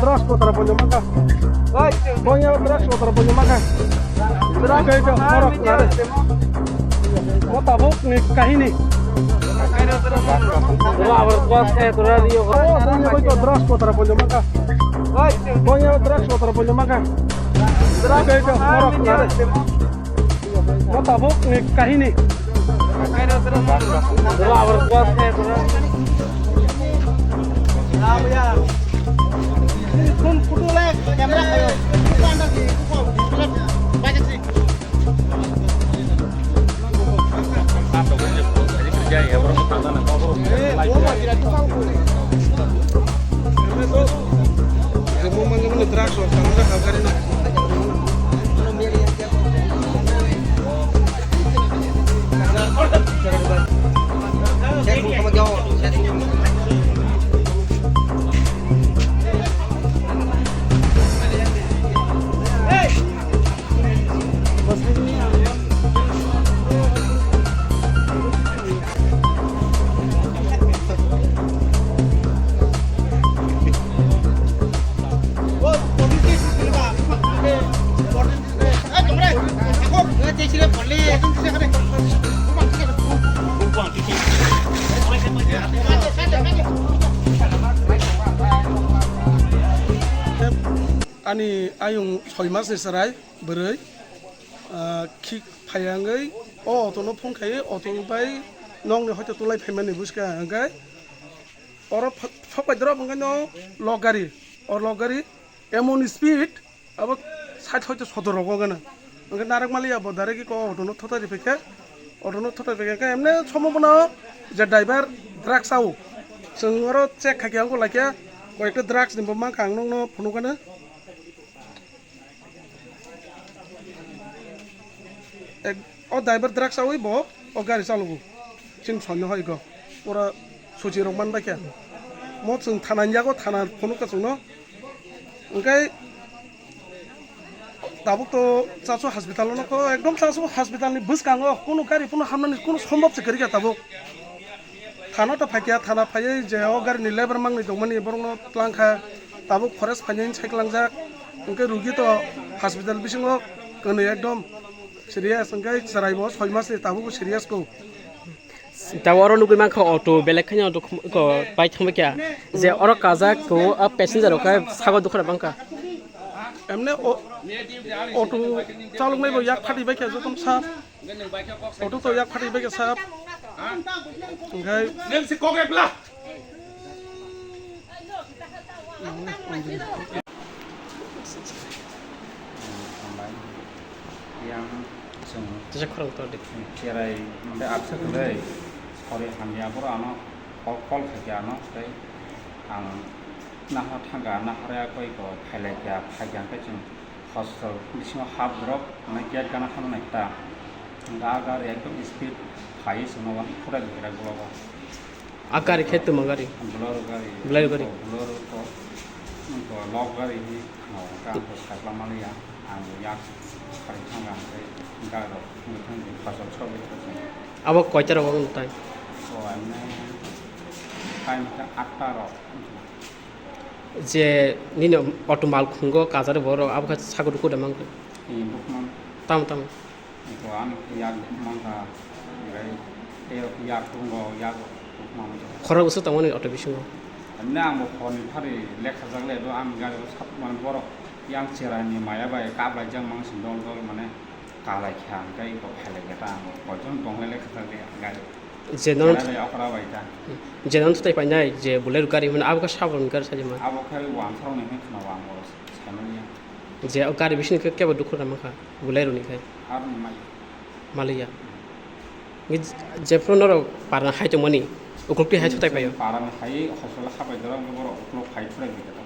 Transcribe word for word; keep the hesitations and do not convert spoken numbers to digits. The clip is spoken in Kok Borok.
Drugs kotor bolyo maka. Bonya drugs kotor bolyo maka. Drugs kotor nare. Mo tabuk ni kahini. Tora abar drugs kaya tora rio. Bonya boito drugs kotor bolyo maka. Bonya drugs kotor bolyo maka. Drugs kotor nare. Mo tabuk ni kahini. Ani ayung soi mas ni chwrai bwrwi, ah, khik phaiya wngwi o auto no phone khai, auto bai nokni hoito tulai phaimani bwskang hwnkhe oro ph-, phok bai drop hwnkhe no lok gari, o lok gari emon speed abo sait hoito sotor rogo gana. Hwnkhe narwk maliya bo direct ko auto no thotai riphaikhe, auto no thotai riphaikhe emne somo bono je driver drugs sao. Chwng oro check khaikhe wngkha laikhe koyekta drugs ni bo mankha ang nokno phunukgana. Ek, o driver drugs awi bo o gari chalogo. Chini sonni hoi go. Pura suchi rok man bai khe. Mo chwng thana ni yago thana phunuk ka chwngno. Hwnkhe tabuk to Chasu hospital o nokho ekdom Chasu hospital ni bwskango kunu gari phano hamnani kunu sombab se kwrwi kha tabuk. Thana to phaikya, thana phaiwi je o gari ni lebar mangni tongmani borokno twlang kha, tabuk forest phainani sai kwlangjak, hwnkhe rugi to hospital bisingo kwnwi ekdom serious, hwnkhe chwraibo soi mas ni tabukbo serious ko. Tabuk oro nugwi mankha auto belek khaino auto khum-, ko bai thangbai kha, je oro kajak ko a passenger rok khe sago dukha bangkha. Emne o, auto chaloknai bo yak phati bai kha jotono sa. Auto to yak phati bai kha sap. Hwnkhe neng si kok ebla. Yang chwng Tisa khorang tor di. Cherai mode absa kwlai sori hamya boro ano call, call khaikha ano tei ang nahar thangkha nahar ya koi ko phailai kha phaikha hwnkhe chwng Hostel bisingo hap borok, hwnwi gate gana thangna nai ta. Hwnkhe ah gari ekdom speed phaiwi chwngno uansuk phurai rwkhe rek ulo o. Ah gari khe twma gari? Bolero gari. Bolero gari. Bolero ko, ko lok gari hinwi khna o, hwnkhe ang bo sakla manliya, ang bo yak phari thangkha, hwnkhe gari rok wngwi thangkhe hostel sogwi thangkha. Abo koita rok wng tai? O, emne time khe atta rok wngkha. Je nini auto mal khungo kajari borok abo khe sago duku da mangkha. Ee, bukman. Tamo, tamo. Eko ani yak mangkha, gai tei yak khungo, yak bukman. Khorok bwswk tongmani auto bisingo? Ani ang bo khorni phari lekha jak le do, ang gari o sap man borok yang cherani maya bai kap lai jak mang sing dol dol mane. Kalai kha, hwnkhe eko phailai khe ta ang bo koichon tong lai le kwchak le gari. Je nono Chwrai bai okra bai ta. Je nono thai painai je Bolero gari hwnmani abo khe saboni gari sajima. Abo khe wansarok ni hwnwi khna o ang bo saimanya. Je o gari bising khe kebo dukhu rwna mankha Bolero ni khai. Aroni mai. Maliya. Ngi jephru norok parna hai tongmani uklukti hai thutai paio. Parani hai hostel habai doro borok ukluk hai thurai bai khe ta.